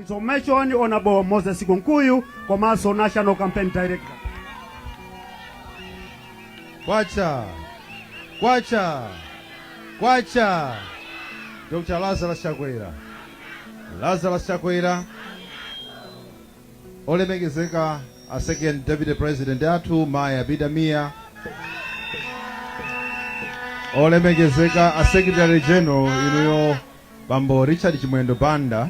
Information, Honorable Moses Kunkuyu, komanso National Campaign Director. Kwacha, kwacha, kwacha! Dr. Lazarus Chakwera, Lazarus Chakwera, olemekezeka a Second Deputy President athu Mayi Abida Mia, olemekezeka a Secretary General inuyo Bambo Richard Chimwendo Banda,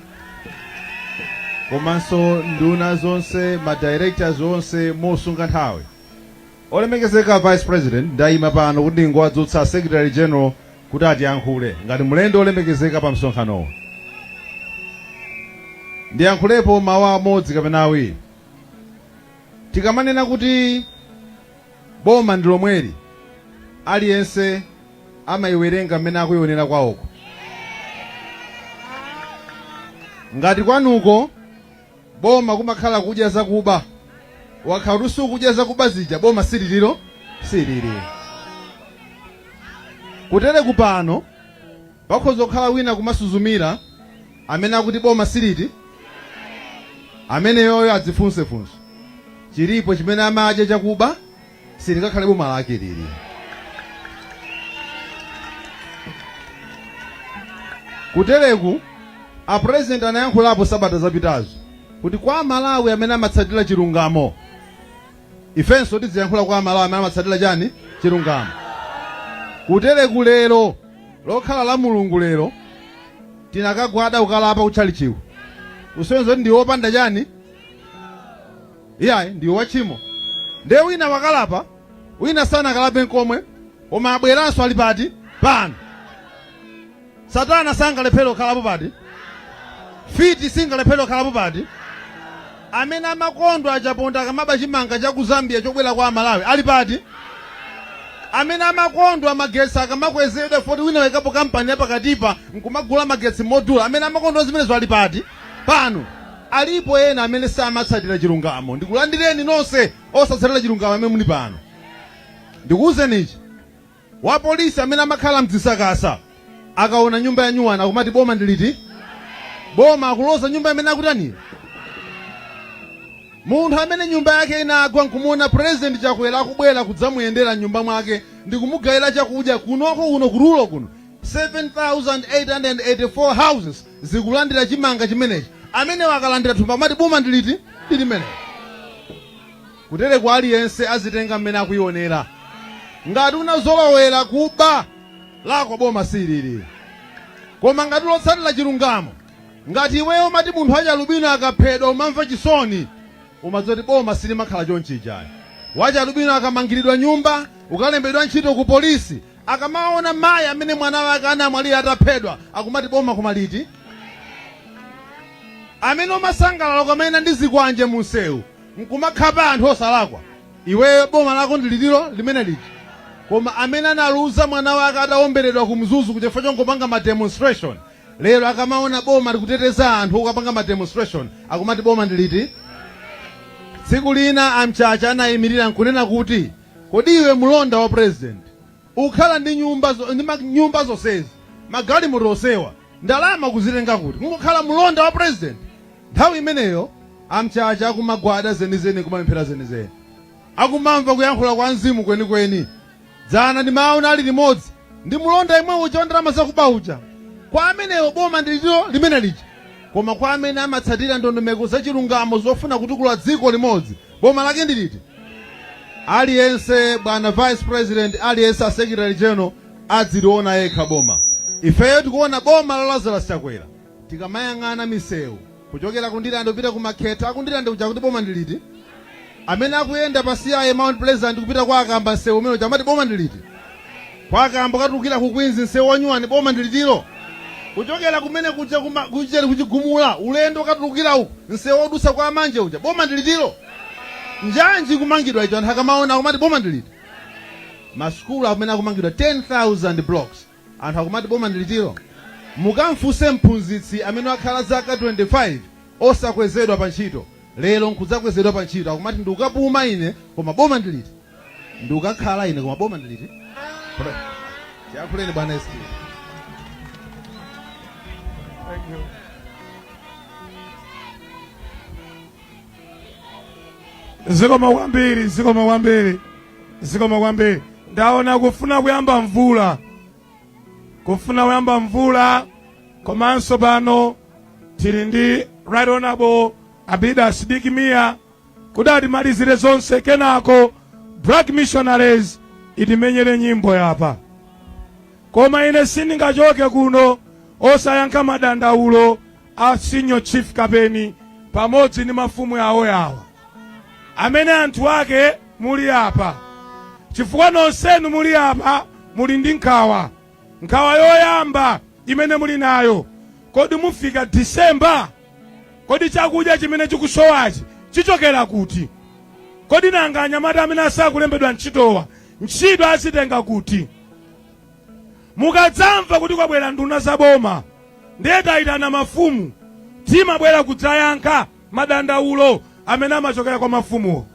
komanso nduna zonse, ma directors onse, mosunga nthawi. Olemekezeka Vice President, ndayima pano kuti ndingowadzutsa Secretary General kuti atiyankhule ngati mlendo olemekezeka pa msonkhanowu. Ndiyankhulepo mawu amodzi kapena awiri. Tikamanena kuti boma ndi lomweli, aliyense amayiwerenga mmene akuyionera kwawoko. Ngati kwanuko boma kumakhala kudya zakuba, wakhala kuti sukudya zakuba zija, boma sililiro silili. Kutereku pano pakhoza kukhala wina kumasuzumira amene akuti boma siliti, ameneyoyo adzifunse funso, chilipo chimene amadya chakuba? Silingakhale boma lake lili. Kutereku a President anayankhulapo sabata zapitazo kuti kwa Amalawi amene amatsatira chilungamo, ifenso tidziyankhula kwa Amalawi amene amatsatira chani? Chilungamo. Kutereku lero lokhala la Mulungu lero tinakagwada kukalapa kutchalichiku, kusonyeza kuti ndi wopanda chani? Iyayi, ndiwe watchimo. Ndiye wina wakalapa, wina sanakalape nkomwe, koma abweranso ali pati? Pano. Satana sangalephere kukhalapo pati? Mfiti singalephere kukhalapo pati? Amene amakondwa achaponda akamaba chimanga cha ku Zambia chobwera kwa Amalawi ali pati? Amene amakondwa magetsi akamakwezedwa poti wina waikapo kampani yapakatipa nkumagula magetsi modula, amene amakondwa zimenezo ali pati? Pano. Alipo ena amene samatsatira chilungamo. Ndikulandireni nonse osatsatira chilungamo amene muli pano. Ndikuwuzeni ichi. Wapolisi amene amakhala mdzisakasa akaona nyumba ya nyuwani akumati boma ndi liti? Boma akuloza nyumba imene akutaniyo. Munthu amene nyumba yake inagwa nkumuona President Chakwera akubwera kudzamuyendera mnyumba mwake ndikumugayira chakudya kunoko kuno ku rural kuno 7884 houses zikulandira chimanga chimenechi, amenewa akalandira thumba amati boma ndi liti? Ndi limeneli. Kutereku aliyense azitenga mmene akuionera. Ngati unazolowera kuba, lako boma silili. Koma ngati lotsatira chilungamo, ngati iweyo umati munthu wachalubino akaphedwa umamva chisoni, umadziwa kuti boma silimakhala chonchija ayi. Wachalubino akamangiridwa nyumba, ukalembedwa ntchito ku polisi, akamaona mayi amene mwana wake anamwalira ataphedwa, akumati boma koma liti? Amene umasangalala ukamayenda ndi zikwanje munsewu nkumakhapa anthu osalakwa, iweyo boma lako ndi litiro limene lija? Koma amene analuza mwana wake atawomberedwa ku Mzuzu kuja chifukwa chongopanga ma demonstration, lero akamaona boma likuteteza anthu okapanga ma demonstration akumati boma ndi liti? Tsiku lina a Mchacha anayimirira nkunena kuti kodi iwe mlonda wa president ukhala ndi nyumba ndi nyumba zonsezi, magalimoto onsewa, ndalama kuzitenga kuti? Kungokhala mlonda wa president? Nthawi imeneyo a Mchacha akumagwada zenizeni kumapemphera zenizeni, akumamva kuyankhula kwa mzimu kwenikweni. Dzana ndimaona ali limodzi ndi mlonda yemwe uja wa ndalama zakuba uja. Kwa amenewo boma ndi litiro? Limene lija. Koma kwa amene amatsatira ndondomeko za chilungamo zofuna kutukula dziko limodzi, boma lake ndi liti? Aliyense bwana Vice President, aliyense a Secretary General adziliona yekha boma. Ifeyo tikuona boma la Lazarus Chakwera. Tikamayang'ana misewu kuchokera ku Ndirande kupita ku Makhetha, aku Ndirande kuja akuti boma ndi liti? Amene akuyenda pa CIA Mount Pleasant kupita kwa Akamba msewu umene uja amati boma ndi liti? Kwa Akamba ukatulukira ku Queens msewu wa nyuwani boma ndi litiro? Kuchokera kumene kuja kuja kuchigumula ulendo ukatulukira uku msewu wodusa kwa Amanje uja boma ndi litiro? Njanji ikumangidwa ija anthu akamaona akumati boma ndi liti? Masukulu amene akumangidwa 10,000 blocks anthu akumati boma ndi litiro? Mukamfunse mphunzitsi amene wakhala zaka 25 osakwezedwa pa ntchito, lero nkudzakwezedwa pa ntchito, akumati ndikukapuma ine koma boma ndi liti? Ndikukakhala ine koma boma ndi liti? Tiyankhuleni bwana SG. Thank you. Zikomo kwambiri, zikomo kwambiri, zikomo kwambiri. Ndaona kufuna kuyamba mvula, kufuna kuyamba mvula. Komanso pano tili ndi Right Honorable Abida Sidik Mia kuti atimalizire zonse, kenako Black Missionaries itimenyere nyimbo yapa. Koma ine sindingachoke kuno osayankha madandaulo a Senior Chief Kapeni pamodzi ndi mafumu yawo yawa amene anthu ake muli apa, chifukwa nonsenu muli apa muli ndi nkhawa. Nkhawa yoyamba imene muli nayo, kodi mufika Disemba? Kodi chakudya chimene chikusowachi chichokera kuti? Kodi nanga anyamata amene asakulembedwa ntchitowa, ntchito azitenga kuti? Mukadzamva kuti kwabwera nduna za boma, ndiye tayitana mafumu, timabwera kudzayankha madandaulo amene amachokera kwa mafumuwo.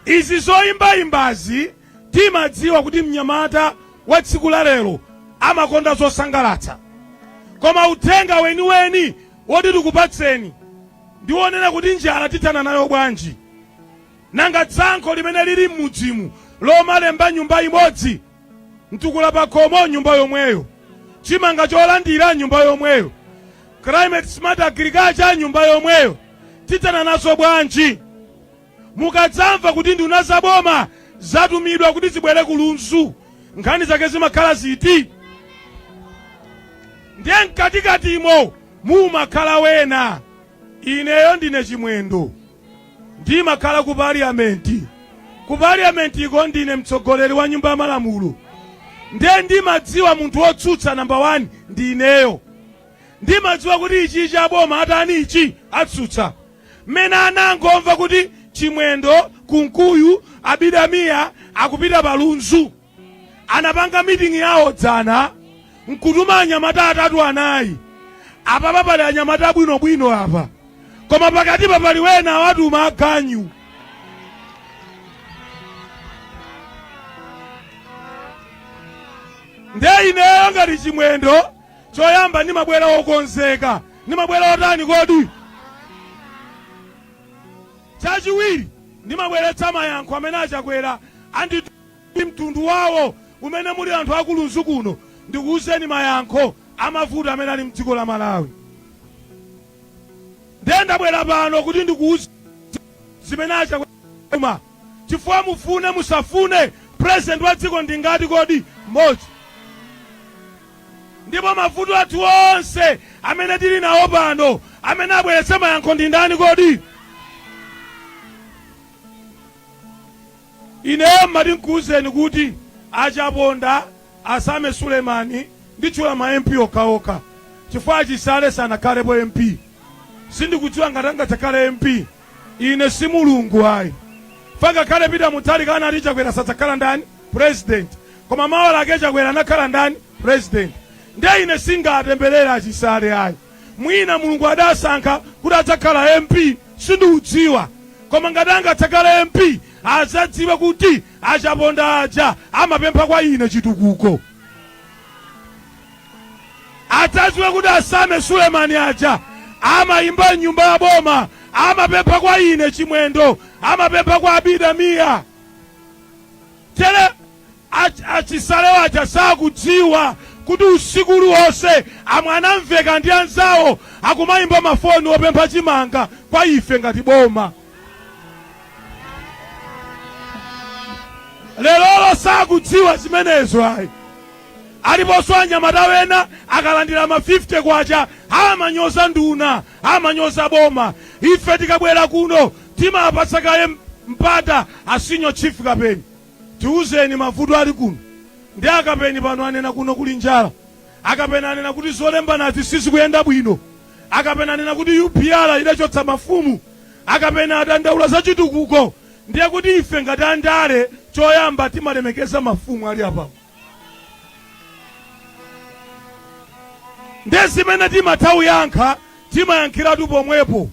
Izi zoyimbayimbazi, timadziwa kuti mnyamata wa tsiku la lero amakonda zosangalatsa, koma uthenga weniweni woti tikupatseni ndiwonena kuti njala tithana nayo bwanji? Nanga tsankho limene lili m'mudzimu lomalemba nyumba imodzi, mtukula pakhomo nyumba yomweyo, chimanga cholandira nyumba yomweyo, climate smart agriculture nyumba yomweyo, tithana nazo bwanji? Mukadzamva kuti nduna za boma zatumidwa kuti zibwere ku Lunzu, nkhani zake zimakhala ziti? Ndiye mkatikatimo mumakhala wena. Ineyo ndine Chimwendo, ndimakhala ku parliament. Ku parliament iko ndine mtsogoleri wa nyumba ya malamulo, ndiye ndimadziwa munthu wotsutsa namba 1 ndi ineyo. Ndimadziwa kuti ichi chaboma atani, ichi atsutsa. Mmene anangomva kuti Chimwendo, Kunkuyu, Abida Mia akupita pa Lunzu, anapanga meeting yawo dzana nkutuma anyamata atatu, anayi. Apapa pali anyamata abwinobwino apa, koma pakatipa pali wena awatuma aganyu. Nde ineyo ngati Chimwendo, choyamba ndimabwera wokonzeka. Ndimabwera otani kodi? Chachiwiri, ndimabweretsa mayankho amene achakwera andi mtundu wawo umene muli anthu akulunzu kuno, ndikuwuzeni mayankho amavuto amene ali mdziko la Malawi. Ndiye ndabwera pano kuti ndikuwuze zimene achakwera, chifukwa mufune musafune, president wa dziko ndingati kodi? Mmodzi. Ndipo mavuto athu onse amene tili nawo pano, amene abweretse mayankho ndi ndani kodi? Ineyo mmati nkuwuzeni kuti achaponda, asame Sulemani, nditchula ma MP okhaokha chifukwa achisale sanakhalepo MP. Sindikudziwa ngati angadzakhale MP. Ine si Mulungu ayi. Fangakhale Peter Mutharika anati Chakwera sadzakhala ndani? President. Koma mawa lake Chakwera anakhala ndani? President. Ndiye ine singatemberere achisale ayi. Mwina Mulungu adasankha kuti adzakhala MP, sindikudziwa. Koma ngati angadzakhale MP, azadziwe kuti achaponda aja amapempha kwa ine chitukuko. Adzadziwe kuti asame Sulemani aja amayimba mnyumba ya boma amapempha kwa ine Chimwendo, amapempha kwa Abida Mia. Tere achisalewo aja sakudziwa kuti usiku uliwonse amwe anamveka ndi anzawo akumayimba mafoni opempha chimanga kwa ife ngati boma. Lerolo sakudziwa zimenezo ayi. Aliponso anyamata wena akalandira ma 50 kwacha amanyoza nduna, amanyoza boma. Ife tikabwera kuno timapatsa kaye mpata a Senior Chief Kapeni, tiuzeni mavuto ali kuno. Ndi akapeni pano anena kuno kuli njala, akapeni anena kuti zolembanazi sizikuyenda bwino, akapeni anena kuti UPR idachotsa mafumu, akapeni adandaula za chitukuko. Ndiye kuti ife ngati andale, choyamba timalemekeza mafumu ali apapo. Ndiye zimene timatha kuyankha timayankhiratu pomwepo,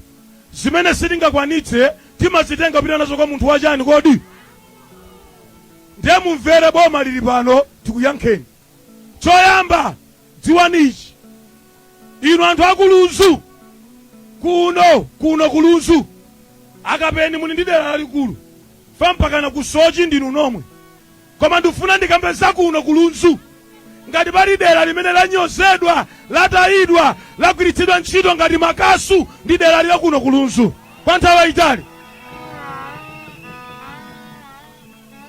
zimene sitingakwanitse timazitenga kupita nazo kwa munthu wachani kodi? Ndiye mumvere, boma lili pano, tikuyankheni. Choyamba dziwani ichi, inu anthu akulunzu kuno, kuno kulunzu. Akapeni muli ndi dera lalikulu fa mpakana ku Soche ndinu nomwe, koma ndifuna ndikambe zakuno ku Lunzu. Ngati pali dera limene lanyozedwa, latayidwa, lagwiritsidwa ntchito ngati makasu, ndi dera la kuno ku Lunzu kwa nthawi yayitali.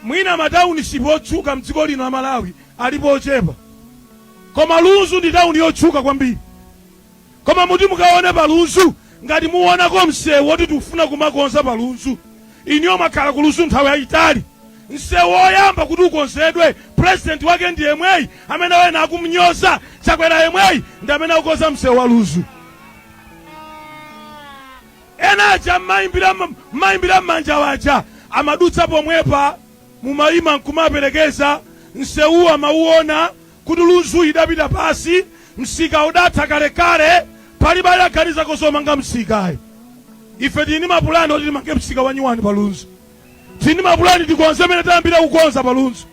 Mwina matauniship otchuka mdziko lino la Malawi alipo ochepa, koma Lunzu ndi tauni yotchuka kwambiri. Koma muti mukaone pa Lunzu, ngati muonako msewu woti tikufuna kumakonza pa Lunzu, inuyo mwakhala ku Lunzu nthawi yayitali, msewu woyamba kuti ukonzedwe, president wake ndi yemweyi amene wena akumnyoza, Chakwera yemweyi ndi amene akukonza msewu wa Lunzu. Ena aja mmayimbira mmanja waja amadutsa pomwepa, mumayima nkumaperekeza, msewuwo amauona kuti Lunzu idapita pasi, msika udatha kalekale, palibe adaganizako zomanga msikayi. Ife tili ndi mapulani oti timange msika wa nyuwani pa Lunzu. Tili ndi mapulani tikonze mene tayambira kukonza pa Lunzu.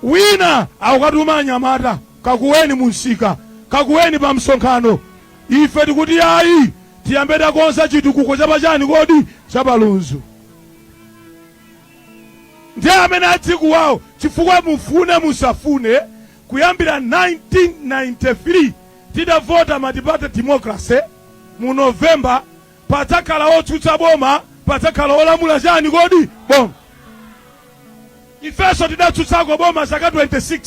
Wina akukatuma anyamata, kakuweni mu msika, kakuweni pa msonkhano. Ife tikuti ayi, tiyambe takonza chitukuko chapachani kodi cha pa Lunzu. Ndiye amene adzikuwawo, chifukwa mufune musafune, kuyambira 1993 tidavota multiparty democracy mu November, padzakhala otsutsa boma, padzakhala olamula chani kodi boma. Ifenso tidatsutsako boma zaka 26.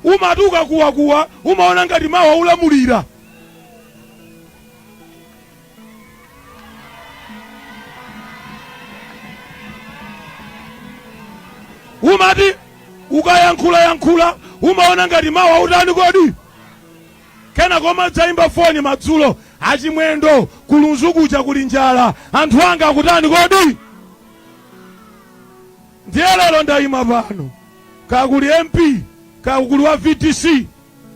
Umati ukakuwakuwa umaona ngati mawa ulamulira. Umati ukayankhulayankhula umaona ngati mawa utani kodi. Kenako umadzayimba foni madzulo, achimwendo ku Lunzu kuja kuli njala, anthu anga akutani kodi. Ndiye lero ndayima pano, kaya kuli MP, kaya kuli wa VDC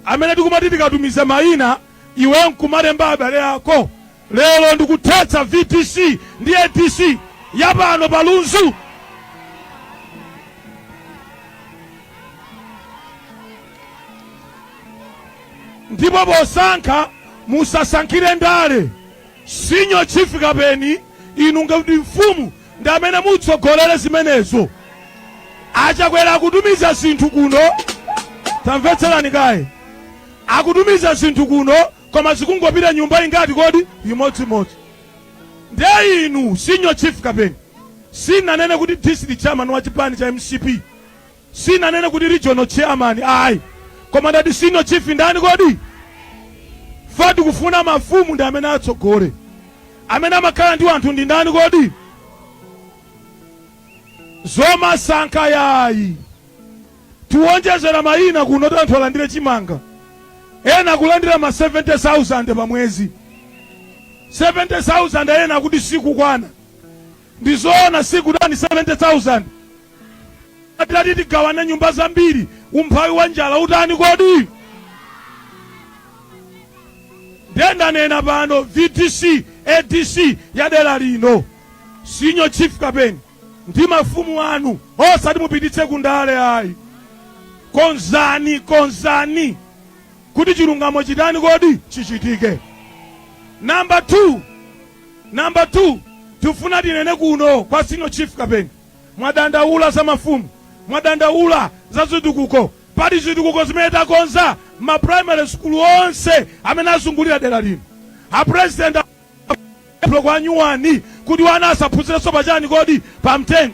amene tikumati tikatumiza mayina iwe nkumalemba abale ako, lero ndikuthetsa VDC ndi ADC yapano pa Lunzu. Ndipo posankha musasankhire ndale. Senior Chief Kapeni, inu ngati mfumu ndi amene mutsogolere zimenezo. Achakwera akutumiza zinthu kuno, tamvetserani kaye, akutumiza zinthu kuno koma zikungopita nyumba ingati kodi? Imodzimodzi. Ndiye inu Senior Chief Kapeni, sinanene kuti district chairman wa chipani cha MCP, sinanene kuti regional chairman ayi, koma ndati senior chief ndani kodi? Fa tikufuna mafumu ndi amene atsogole, amene amakhala ndi anthu ndi ndani kodi? Zomasankha yayi, tiwonjezera mayina kuno kuti anthu alandire chimanga. Ena akulandira ma 70,000 pa mwezi, 70,000 ena akuti sikukwana. Ndizoona sikutani 70,000. Titati tigawane nyumba zambiri, umphawi wa njala utani kodi? Ndiye ndanena pano VDC, ADC ya dera lino, Senior Chief Kapeni ndi mafumu anu, osati mupititse kundale ayi. Konzani, konzani kuti chilungamo chitani kodi? Chichitike. Number 2, number 2, tifuna tinene kuno kwa Senior Chief Kapeni, mwadandaula za mafumu, mwadandaula za zitukuko. Pali zitukuko zimene takonza ma primary school onse amene azungulira dera lino. A president block anyuwani kuti wana asaphunzirenso pachani kodi? Pamtengo.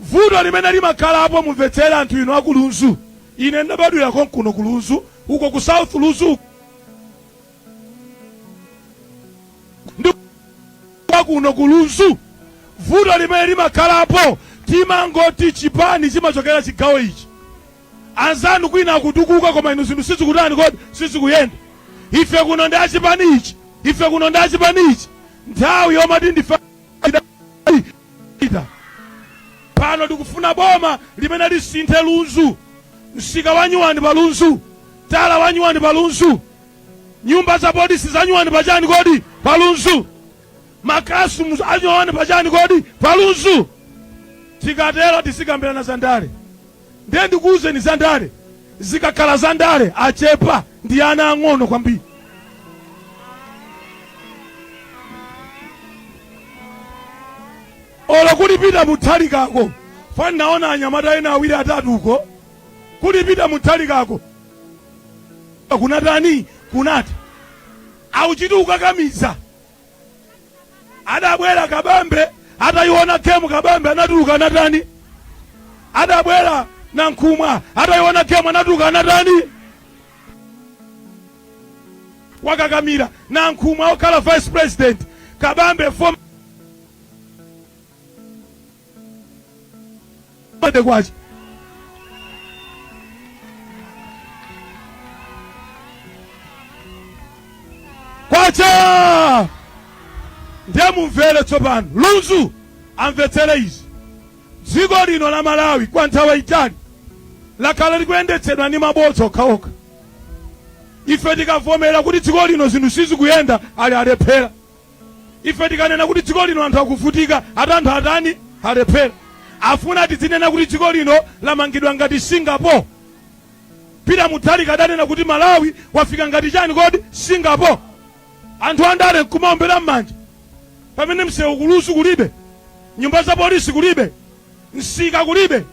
Vuto limene limakhalapo, mumvetsere anthu inu aku Lunzu, ine ndabadwira konkuno ku Lunzu, uko ku South Lunzu ndi kuno ku Lunzu. Vuto limene limakhalapo, timangoti chipani chimachokera chigawo ichi, anzanu kwina akutukuka koma inu zinthu sizikutani kodi? Sizikuyenda. Ife kuno ndi achipani ichi, ife kuno ndi achipani ichi. Nthawi yomati ndife pano tikufuna boma limene lisinthe Lunzu, msika wanyuwani pa Lunzu, tala wanyuwani pa Lunzu, nyumba za polisi zanyuwani pachani kodi? Pa Lunzu, ma classrooms anyuwani pachani kodi? Pa Lunzu. Tikatero tizikambirana za ndale. Ndiye ndikuwuzeni za ndale, zikakhala za ndale achepa ndi ana ang'ono kwambiri. Olo kuli Peter Mutharikako, fa naona anyamata ena awiri atatu uko, kuli Peter Mutharikako kunatani? Kunati auchiti ukakamiza. Adabwera Kabambe atayiona game, Kabambe anatuluka anatani? Adabwera Nankhumwa atayiona game anatuluka anatani? Wakakamira Nankhumwa okhala vice president, Kabambe former kwacha. Kwacha! Ndiye mumvere tsopano, Lunzu amvetsere izi. Dziko lino la Malawi kwa nthawi yayitali lakhala likuyendetsedwa ndi mabodza okhaokha. Ife tikavomera kuti dziko lino zinthu sizikuyenda, ali alephera. Ife tikanena kuti dziko lino anthu akuvutika, ati anthu atani? Alephera. Afuna tidzinena kuti dziko lino lamangidwa ngati Singapore. Peter Mutharika adanena kuti Malawi wafika ngati chani kodi? Singapore. Anthu andale nkumaombera m'manja pamene msewu ku Lunzu kulibe, nyumba za polisi kulibe, msika kulibe.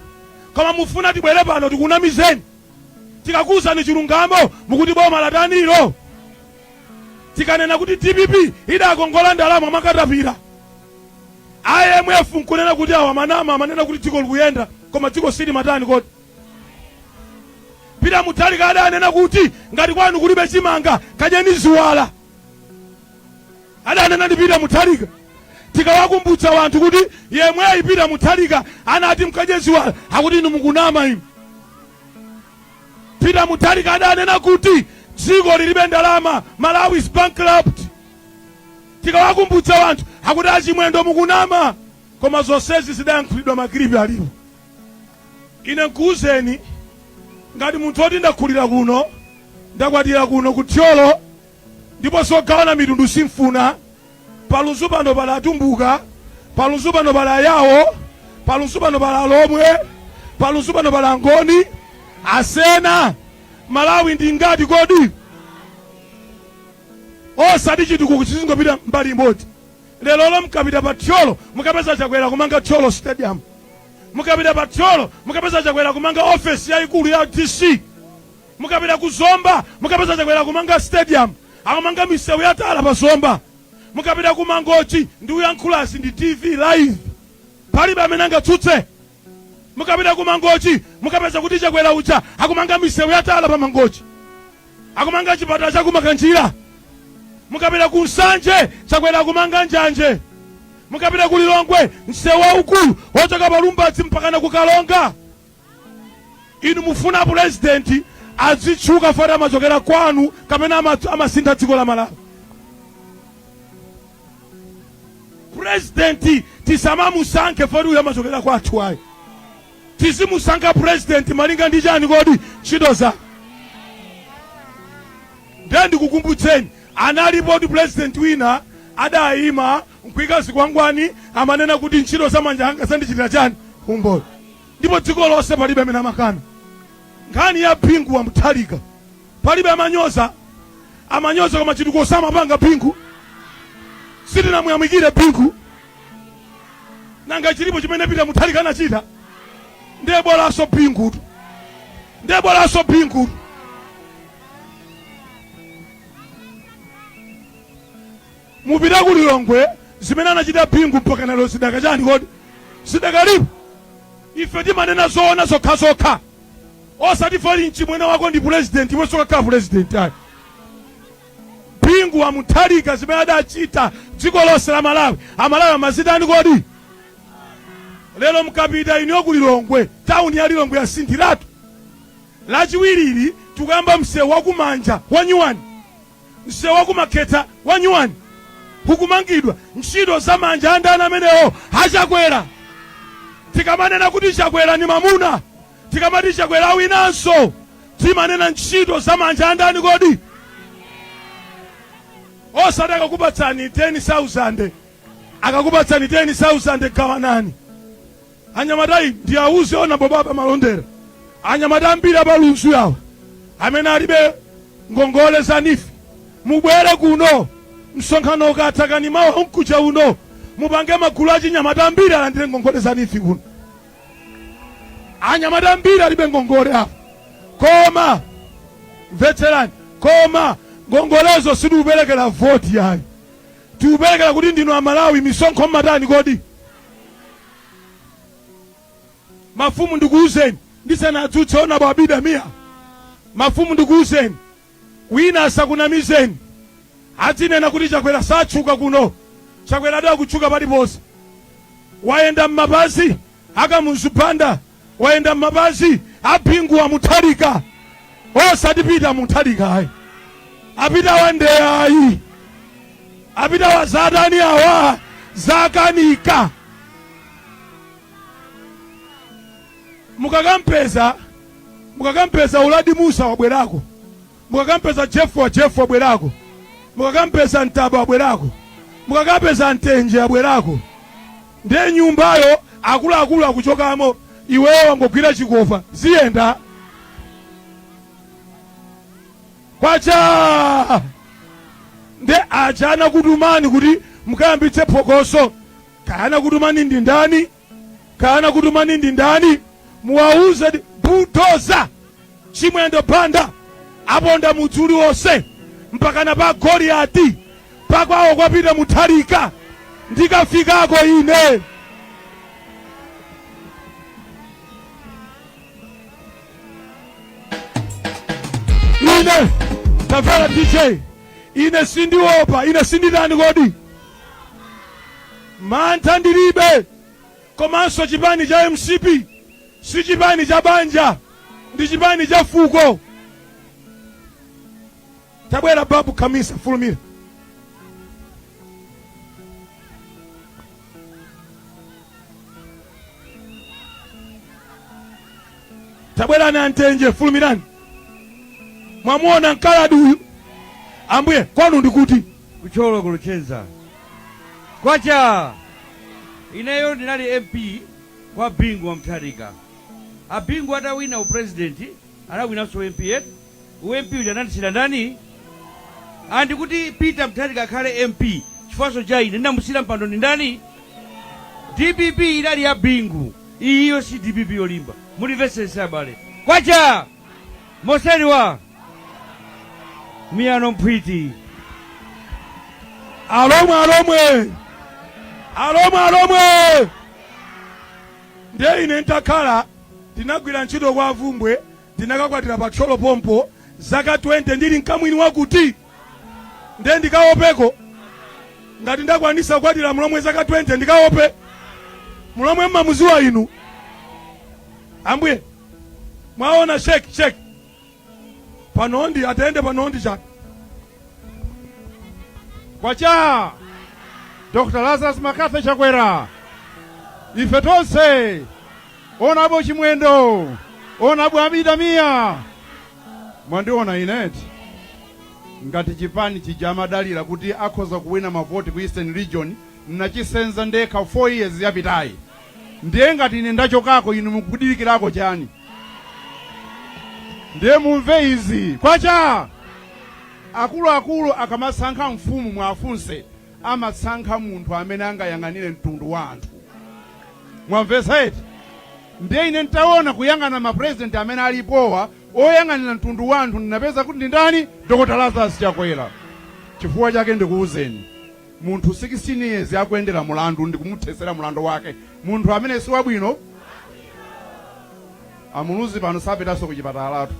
Koma mufuna tibwere pano tikunamizeni? Tikakuuzani chilungamo mukuti boma latanilo? Tikanena kuti dpp idakongola ndalama mwakatapira, IMF nkunena kuti awa manama, amanena kuti dziko likuyenda koma dziko silimatani kodi? Peter Mutharika adanena kuti ngati kwanu kulibe chimanga kadyeni ziwala. Adanena ndi Peter Mutharika. Tikawakumbutsa wanthu kuti yemweyi Peter Mutharika anati mkadye ziwala, akuti inu mukunama inu. Peter Mutharika adanena kuti dziko lilibe ndalama, Malawi is bankrupt. Tikawakumbutsa wanthu akuti achimwendo mukunama, koma zonsezi zidayankhulidwa, makilipi alipo. Ine nkuuzeni ngati munthu oti ndakulira kuno, ndakwatira kuno ku Thyolo, ndipo zogawana mitundu simfuna. Pa Lunzu pano pali Atumbuka, pa Lunzu pano pali Ayawo, pa Lunzu pano pali Alomwe, pa Lunzu pano pali Angoni, Asena. Malawi ndi ngati kodi? Osati chitukuko chizingopita mbali imodzi. Lerolo mukapita pa Thyolo mukapeza Chakwera kumanga Thyolo Stadium. Mukapita pa Thyolo mukapeza Chakwera kumanga ofesi yayikulu ya DC. Mukapita ku Zomba mukapeza Chakwera kumanga stadium, akumanga misewu ya tala pa Zomba. Mukapita ku Mangochi, ndikuyankhulazi ndi TV live, palibe amene angatsutse. Mukapita ku Mangochi mukapeza kuti Chakwera uja akumanga misewu ya tala pa Mangochi, akumanga chipatala cha ku Makanjira. Mukapita ku Nsanje, Chakwera akumanga njanje. Mukapita ku Lilongwe, msewu waukulu wochoka pa Lumbadzi mpakana ku Karonga. Inu mufuna pulezidenti azitchuka fati amachokera kwanu kapena amasintha dziko la Malawi? Pulezidenti tisamamusankhe foti uyu amachokera kwathu ayi. Tizimusankha pulezidenti malinga ndi chani kodi? Ntchito zake. Ndiye ndikukumbutseni, analipo kuti pulezidenti wina adayima nkuika zikwangwani, amanena kuti ntchito za manja anga zandichitira chani? Umboni. Ndipo dziko lonse palibe amene amakana nkhani ya Bingu wa Mutharika. Palibe amanyoza, amanyoza koma chitukuko samapanga Bingu. Sitinamuyamikire Bingu. Nanga chilipo chimene Peter Mutharika anachita? Ndiye bolanso Bingutu, ndiye bolanso Bingutu. Mupita ku Lilongwe, zimene anachita Bingu mpaka lero zidaka chani kodi? Zidakalipo. Ife timanena zoona zokhazokha, osati foli mchimwene wako ndi president iwenso kakhala president ayi. Bingu wa Mutharika zimene adachita dziko lonse la Malawi, Amalawi amazitani kodi? Lero mukapita inuyo ku Lilongwe, tawuni ya Lilongwe yasinthiratu. Lachiwiriri tikuyamba msewu wakumanja wa nyuwani, msewu wakumakhetsa wa nyuwani ukumangidwa. Ntchito za manja andani amenewo? Achakwera. Tikamanena kuti Chakwera ni mamuna, tikamati Chakwera awinanso, timanena ntchito za manja andani kodi? Osati akakupatsani 10,000, akakupatsani 10,000 gawanani. Anyamatayi ndiawuze ona bobaba Malondera, anyamata ambiri apalunzu yawa amene alibe ngongole za NEEF, mubwere kuno msonkhano ukatha kani mawa mkucha uno. Mupange magulu achinyamata ambiri alandire ngongole za NEEF kuno. Anyamata ambiri alibe ngongole apo. Koma mvetserani, koma ngongolezo sitikuperekera voti yayi, tikuperekera kuti ndinu Amalawi, misonkho mmatani kodi? Mafumu ndikuuzeni, ndisanadzutse Honourable Abida Mia, mafumu ndikuuzeni, wina asakunamizeni, adzinena kuti Chakwera satchuka kuno. Chakwera adi akutchuka paliponse. Wayenda m'mapazi a Kamuzu Banda, wayenda m'mapazi a Bingu wa Mutharika, osati Peter Mutharika ayi. Apita wande ayi, apita wazatani awa zakanika. Mukakampeza Uladi Musa wabwerako, mukakampeza Jeff wa Jeff wabwerako, mukakampeza Ntaba wabwerako, mukakapeza Mtenje abwerako. Ndiye nyumbayo akuluakulu akuchokamo, iweyo wangogwira chikopa, ziyenda kwacha. Nde aja anakutumani kuti mukayambitse phokoso, kaya anakutumani ndi ndani, kaya anakutumani ndi ndani, muwauze bulldozer Chimwendo Banda aponda mudzi uliwonse mpakana pa Goliati pakwawo kwa Peter Mutharika, ndikafikako ine. Ine tamvera DJ, ine sindiopa, ine sinditani kodi, mantha ndilibe. Komanso chipani cha mcp si chipani cha banja, ndi chipani cha fuko. Tabwera Babu Khamisa, fulumira. Tabwerani Antenje, fulumirani. Mwamuona mkaladi uyu? Ambuye, kwanu ndikuti? Ku Thyolo ku Luchenza. Kwacha! Ineyo ndinali MP kwa Bingu wa Mutharika. A Bingu atawina u president anawinanso u MP eti? U MP uja anandisiyira ndani? And kuti Peter Mutharika akhale MP chifukwanso cha ine, ndinamusiyira mpando ndi ndani? Dpp inali ya Bingu. Iyiyo si dpp yolimba. Mutimvetsetse abale. Kwacha! Moseri wa miyano mphwiti. Alomwe, alomwe, alomwe, alomwe. Ndiye ine ntakhala ndinagwira ntchito kwa Vumbwe, ndinakakwatira pa Thyolo pompo zaka 20 ndili mkamwini wakuti ndiye ndikaopeko ngati ndakwanisa kukwatira mlomwe zaka 20, ndikaope mlomwe? Mmamuziwa inu ambuye? Mwaona sheki sheki panondi atende panondi chake. Kwacha! Dr. Lazarus McCarthy Chakwera, ife tonse, Honourable Chimwendo, Honourable Abida Mia, mwandiona ineti ngati chipani chija amadalira kuti akhoza kuwina mavoti ku Eastern Region, nachisenza ndekha 4 years yapitayi. Ndiye ngati ine ndachokako, inu mukudikirako chani? Ndiye mumve izi. Kwacha! Akuluakulu akamasankha mfumu, mwafunse, amasankha munthu amene angayang'anire mtundu wa anthu. Mwamvetsa eti? Ndiye ine ntaona kuyang'ana mapurezidenti amene alipowa oyang'anira mtundu wa anthu, ndinapeza kuti ndi ndani? Dr. Lazarus Chakwera. Chifukwa chake ndikuwuzeni, munthu 16 years akuyendera mulandu ndikumuthesera mulandu wake, munthu amene si wabwino. Amuluzi pano sapitanso ku chipatalatu,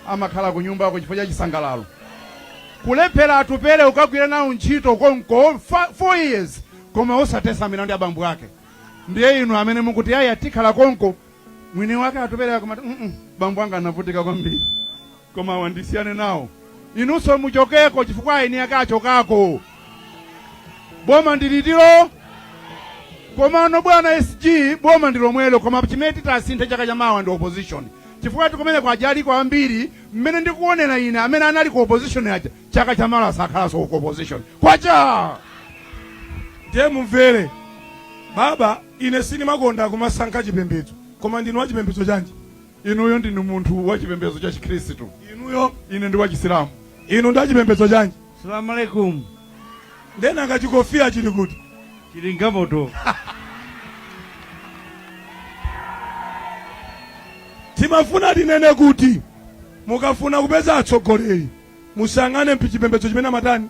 amakhala ku nyumbako chifukwa cha chisangalalo. Kulephera Atupele ukagwira nawo ntchito konko 4 years koma osatesa milandu ya bambo ake. Ndiye inu amene mukuti aya tikhala konko, mwini wake Atupele akumati bambo anga anavutika kwambiri koma wandisiyane nawo. Inunso muchokeko chifukwa eni ake achokako. Boma ndilitiro komano bwana SG, boma ndi lomwelo, koma chimene titasinthe chaka chamawa ndi opposition, chifukwa tikumene kwaja aliko ambiri. Mmene ndikuonera ine, amene anali ku opposition aja chaka chamawa sakhalanso ku opposition. Kwacha! Ndiye mumvere baba, ine sindimakonda kumasankha chipembedzo, koma ndinu wa chipembedzo chanji? Inuyo ndinu munthu wa chipembedzo cha Chikhristu. Inuyo? Ine ndi wa Chisilamu. Inu ndi wa chipembedzo chanji? Salamu alaikum. Ndiye nanga chikofiya chili kuti? Chili mgalimoto. Timafuna tinene kuti mukafuna kupeza atsogoleri musayang'ane chipembedzo chimene amatani.